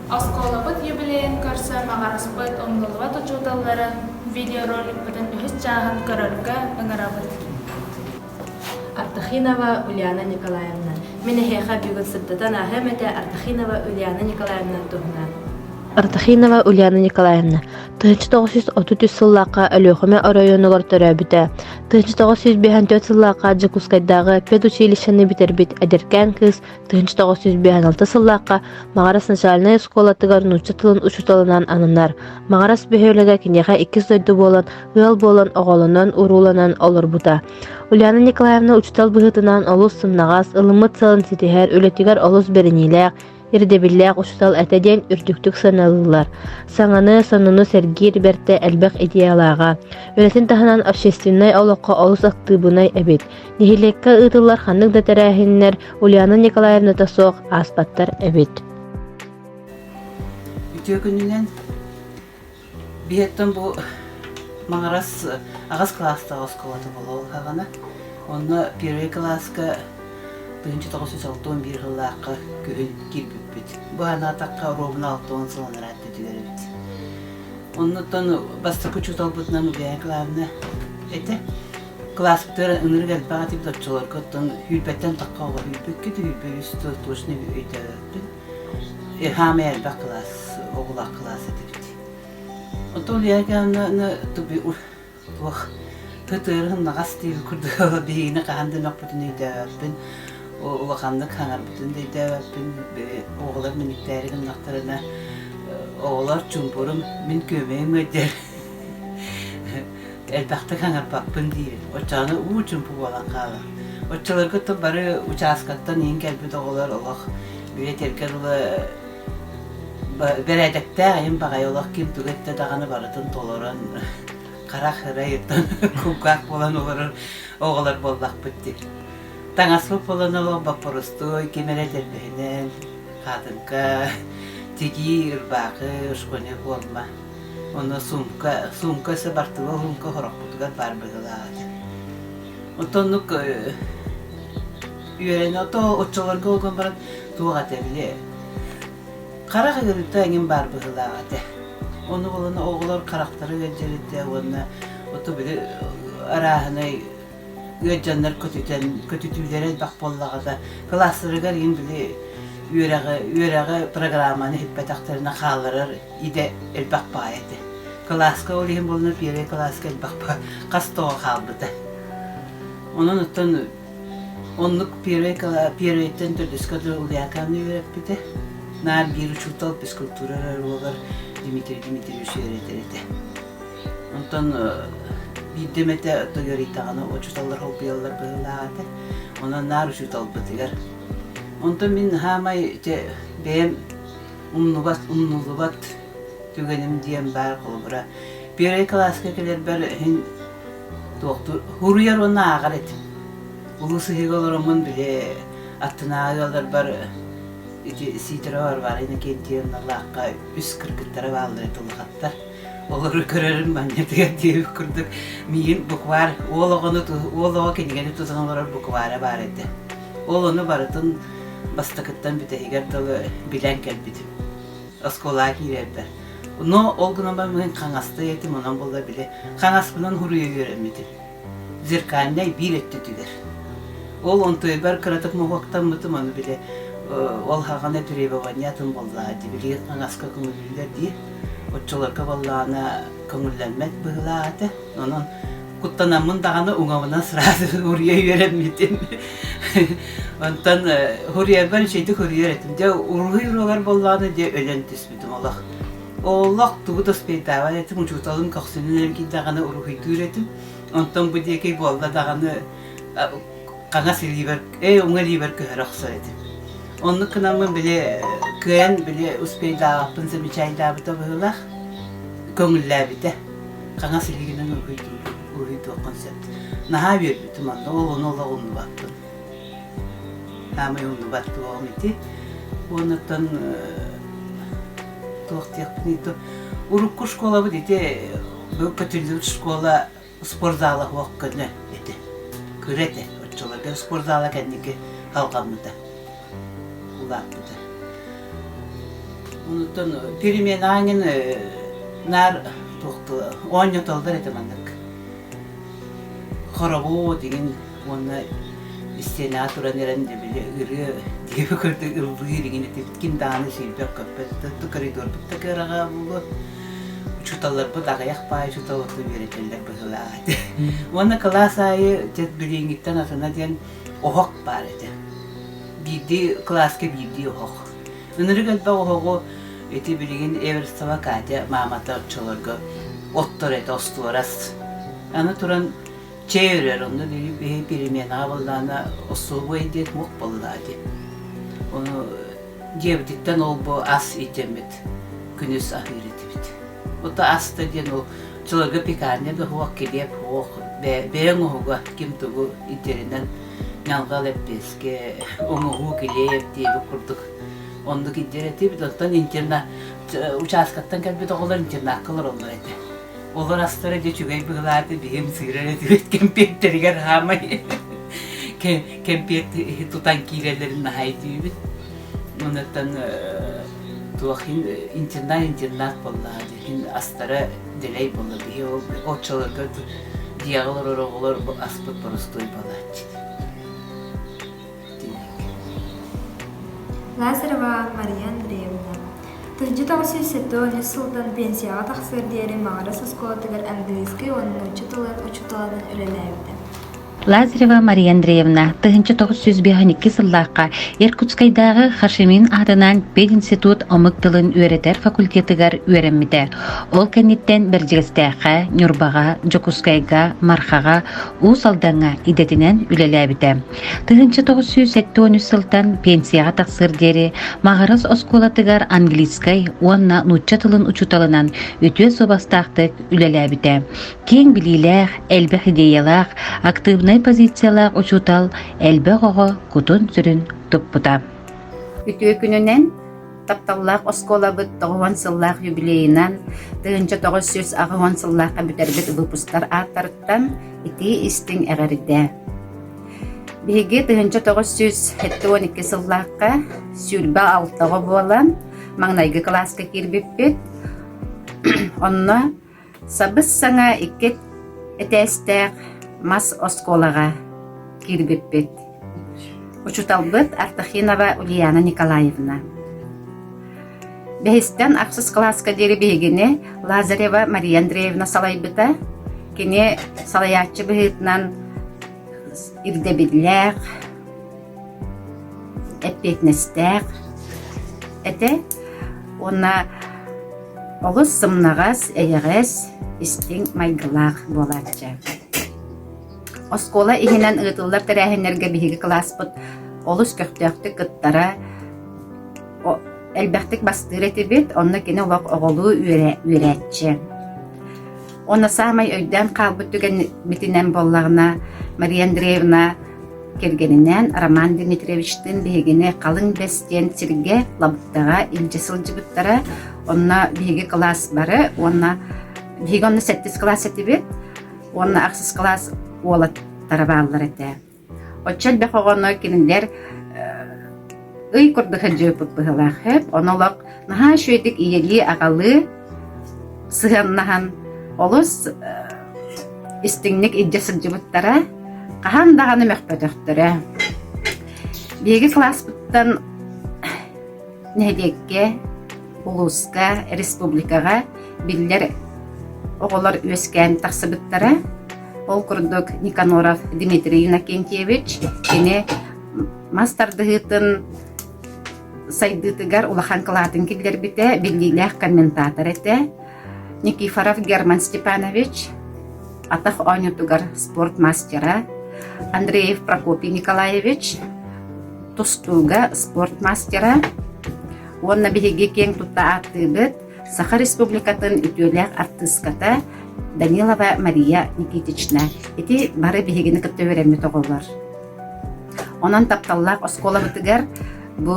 Оскуолабыт юбилейын көрсө Маҕараспыт умнуллубат учууталларын видеороликпытын үһүс чааһын көрөргө ыҥырабыт. Артахинова Ульяна Николаевна. Мин эһиэхэ бүгүн сырдатан ааһыам этэ Артахинова Ульяна Николаевна туһунан. Артахинова Ульяна Николаевна 1933 сыллаахха Өлүөхүмэ оройуонугар төрөөбүтэ. 1954 сыллаахха Дьокуускайдааҕы педучилищены бүтэрбит эдэркээн кыыс 1956 сыллаахха Маҕарас начальнай оскуолатыгар нуучча тылын учууталынан ананар. Маҕарас бөһүөлэгэ киниэхэ иккис дойду буолан, ыал буолан, оҕолонон, урууланан олорбута. Ульяна Николаевна учуутал быһыытынан олус сымнаҕас, ылыммыт сыалын ситиһэр, үлэтигэр олус бэриниилээх, ирдэбиллээх учуутал этэ диэн үрдүктүк сыаналыыллар. Саҥаны, сонуну сэргиир бэртэ элбэх идеялааҕа. Үлэтин таһынан общественнай олоххо олус актыыбынай эбит. Нэһилиэккэ ыытыллар ханнык да тэрээһиннэр Ульяна Николаевната суох ааспаттар эбит. Үтүө күнүнэн биһиэттэн бу Маҥырас аҕыс кылаастаах оскуолата буолуо Онно первый кылааска 1961 сыллаахха күһүн киирбиппит. Бу анаатахха оруобуна 60 сыл анараа өттүтүгэр эбит. Оннуттан бастакы учууталбытынан Ульяна Николаевна этэ. Кылааспытыгар ынырык элбэх этибит оччолорго оттон сүүрбэттэн тахха оҕо сүүрбэккэ 23 точно өйдөөбөппүн. Хаамай элбэх кылаас, оҕолоох кылаас этибит. Оттон Ульяна Николаевнаны туох тытыырын наҕас диир курдук биһигини хаһан да мөхпүтүн өйдөөбөппүн, улаханнык хаҥарбытын да өйдөөбөппүн. Оҕолор мэниктээри гыннахтарына оҕолор чуумпурум мин күөмэйим ыалдьар элбэхтик хаҥарбаппын диир. Оччоҕуна уу чуумпу буолан хаалар. Оччолорго то бары учааскаттан иһин кэлбит оҕолор олох били этэргэ дылы бэрээдэктээх иһин баҕайы олох ким тугу эттэ даҕаны барытын толорон харах ырайыттан кулгаах буолан олорор оҕолор буоллахпыт дии. Таҥаспыт буолан олох боппорустуой ким эрэ этэрбэһинэн хаатыҥка, тигии, ырбаахы, школьнай форма. Онно суумка, суумка өссө бартыбыал суумка сорохпутугар баар быһыылаах этэ. Оттон оннук үөрэнэ ото оччолорго ол гынан баран туох этэ били харах ыарыыта эҥин баар быһыылаах этэ. Ону булан оҕолор харахтара ыалдьар этэ уонна ото били арааһынай ыалдьаннар көтүтэн көтүтүүлэрэ элбэх буоллаҕына кылаастарыгар иһин били үөрэҕи үөрэҕи программаны иһиппэтэхтэринэ хаалларар идэ элбэх баай этэ. Кылааска ол иһин буолна первый кылааска элбэх баай хас да оҕо хаалбыта. Онон оттон оннук первый первыйтан төрдүскэ дылы Ульяканы үөрэппитэ. Наар биир учуутал физкультура уруогар Дмитрий Дмитриевич үөрэтэр этэ. Онтон биирдэ эмэтэ ыарыйтаҕына учууталлар холбуйаллар быһыылаах этэ. Онон наар учууталбытыгар. Онтон мин хаамай бэйэм умнубат умнуллубат түгэним диэн баар холобура. Первый кылааска кэлэрбэр иһин туохтуур суруйар уонна ааҕар этим. Улуу сыһыыга олороммун били аттынааҕы ыалларбар ити Сидорова Варвара Иннокентьевналаахха үс кыргыттара бааллар этэ улахаттар. Олору көрөрүм манньатыгар диэбит курдук миигин букварь уол оҕону уол оҕо кинигэни тутан олорор буквара баар этэ. Ол ону барытын бастакыттан бүтэһигэр дылы билэн кэлбитим. Оскуолаҕа киирэрбэр. Но ол гынан баран мин хаҥастай этим, онон буолла били хаҥаспынан суруйа үөрэммитим. Зеркальнай биир өттүтүгэр. Ол онтуйбар кыратык моһуоктаммытым, ону били ол хаҕана требование атын буоллаҕа дии, билигин хаҥаска көҥүллүүллэр дии. Оччолорго буоллаҕына көҥүллэммэт быһыылаах этэ. Онон куттанаммын даҕаны уҥабынан сразу уруйа үөрэммитим. Онтон уруйарбар үчүгэйдик уруйар этим. Дьэ уруһуй уруогар буоллаҕына дьэ өлөн түспүтүм олох. Олох тугу да успейдаабат этим, учууталым көхсүнэн эргийдэҕинэ уруһуйдуур этим. Онтон бу диэки буолла даҕаны хаҥас илиибэр, ээ уҥа илиибэр көһөрө охсор этим. Оннук гынаммын били кыайан били успейдаабаппын замечайдаабыта быһыылаах, көҥүллээбитэ. Хаҥас илиигинэн уруһуйдуоххун сөп. Наһаа үөрбүтүм онно, ол ону олох умнубаппын. Хаамай умнубат туоҕум ити. Уоннаттан туох диэхпиний урукку школабыт ити бу көтүллүбүт школа спортзала суох көнө этэ. Кыра этэ. Оччолорго спортзала кэнники халҕаммыта. Улааппыта. Онуттан переменаҥын наар оонньотоллор этэ маннык. Хоровод игин уонна истиэнэҕэ туран эрэн били ырыа диэби курдук ыллыыр игин этибит ким даҕаны сүүрбэт-көппөт коридорбут да кыараҕа буолуо учууталларбыт аҕыйах баай учуутал үөрэтэллэр быһыылаах этэ. Уонна кылаас аайы дьэ билиҥҥиттэн атына диэн оһох баар этэ. Биирдии кылааска биирдии оһох. Ынырык элбэх оһоҕу ити билигин Эверстова Катя маамата оччолорго оттор этэ остуорас. Аны туран чэй өрөр, онно биһи переменаҕа буоллаҕына остуолбуой диэн туох буоллаҕа дии. Ону дьиэбититтэн ол-бу ас илдьэммит күнүс аһыыр этибит. Ото ас да диэн ол чыларга пекарня да суох, килиэп суох, бэйэҥ оһуга ким тугу илдьэринэн ньалҕал эппиэскэ, оҥоһуу килиэп диэбит курдук оннук илдьэр этибит. Оттон интернат участкаттан кэлбит оҕолор интернакка олороллор этэ. Олор астара дьэ үчүгэй быһылааты биһим сыырар этибит кэмпиэттэригэр хаамай кэмпиэт тутан киирэллэрин наһаа өйдүүбүт. Онуттан туох интернат интернат буоллаҕа дии астара дэлэй буолла биһи ол оччолорго дьиэҕэ олорор оҕолор аспыт боростуой буолааччы. Лазарева Мария Андреевна 1973 сылтан пенсияҕа тахсыар диэри Маҕарас оскуолатыгар английскай уонна нуучча тылын учууталынан үлэлээбитэ. Лазарева Мария Андреевна 1952 сыллаахха Иркутскайдааҕы Хашимин аатынан пединститут омук тылын үөрэтэр факультетыгар үөрэммитэ. Ол кэнниттэн Бэрдьигэстээххэ, Ньурбаҕа, Дьокуускайга, Мархаҕа, Уус Алдаҥҥа идэтинэн үлэлээбитэ. 1973 сылтан пенсияҕа тахсыар диэри Маҕарас оскуолатыгар английскай уонна нуучча тылын учууталынан үтүө суобастаахтык үлэлээбитэ. Киэҥ билиилээх, элбэх идеялаах, актыыбынай позициялаах учуутал элбэх оҕо кутун-сүрүн туппута. Үтүө күнүнэн тапталлаах оскуолабыт 90 сыллаах юбилейынан 1980 сыллаахха бүтэрбит выпусктар ааттарыттан итии-истиҥ эҕэрдэ! Биһиги 1972 сыллаахха 26 оҕо буолан маҥнайгы кылааска киирбиппит. Онно Сабыс-саҥа икки этээстээх мас оскуолаҕа киирбиппит. Учууталбыт Артахинова Ульяна Николаевна. Бэһистэн ахсыс кылааска диэри биһигини Лазарева Мария Андреевна салайбыта. Кини салайааччы быһыытынан ирдэбиллээх, эппиэтинэстээх этэ уонна олус сымнаҕас, эйэҕэс, истиҥ майгылаах буолааччы. Оскуола иһинэн ыытыллар тэрээһиннэргэ биһиги кылааспыт олус көхтөөхтүк кыттара, элбэхтик бастыыр этибит, онно кини олох оҕолуу үөрээччи. Уонна саамай өйдөөн хаалбыт түгэммитинэн буоллаҕына, Мария Андреевна кэргэнинээн Роман Дмитриевичтыын биһигини Халыҥ Бэс диэн сиргэ Лабыктаҕа илдьэ сылдьыбыттара. Онно биһиги кылаас бары уонна биһиги онно сэттис кылаас этибит уонна ахсыс кылаас уолаттара бааллар этэ. Оччо элбэх оҕону кинилэр ый курдук сылдьыбыппыт быһыылаах сөп. Ону олох наһаа үчүгэйдик ийэлии-аҕалыы сыһыаннаһан олус истиҥник илдьэ сылдьыбыттара, хаһан даҕаны мөхпөтөхтөрө. Биһиги кылааспыттан нэһилиэккэ, улууска, республикаҕа биллэр оҕолор үөскээн тахсыбыттара. Ол курдук Никаноров Дмитрий Иннокентьевич кини мас тардыһыытын сайдыытыгар улахан кылаатын киллэрбитэ, биллиилээх комментатор этэ. Никифоров Герман Степанович атах оонньуутугар спорт мастера, Андреев Прокопий Николаевич тустууга спорт мастера уонна биһиги киэҥ тутта ааттыыбыт Саха Республикатын үтүөлээх артыыската Данилова Мария Никитична. Ити бары биһигини кытта үөрэммит оҕолор. Онон тапталлаах оскуолабытыгар бу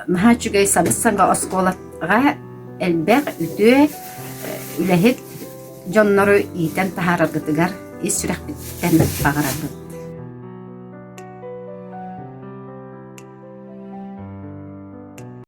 наһаа үчүгэй сабыс-саҥа оскуолаҕа элбэх үтүө үлэһит дьоннору иитэн таһаараргытыгар ис сүрэхпиттэн баҕарабыт.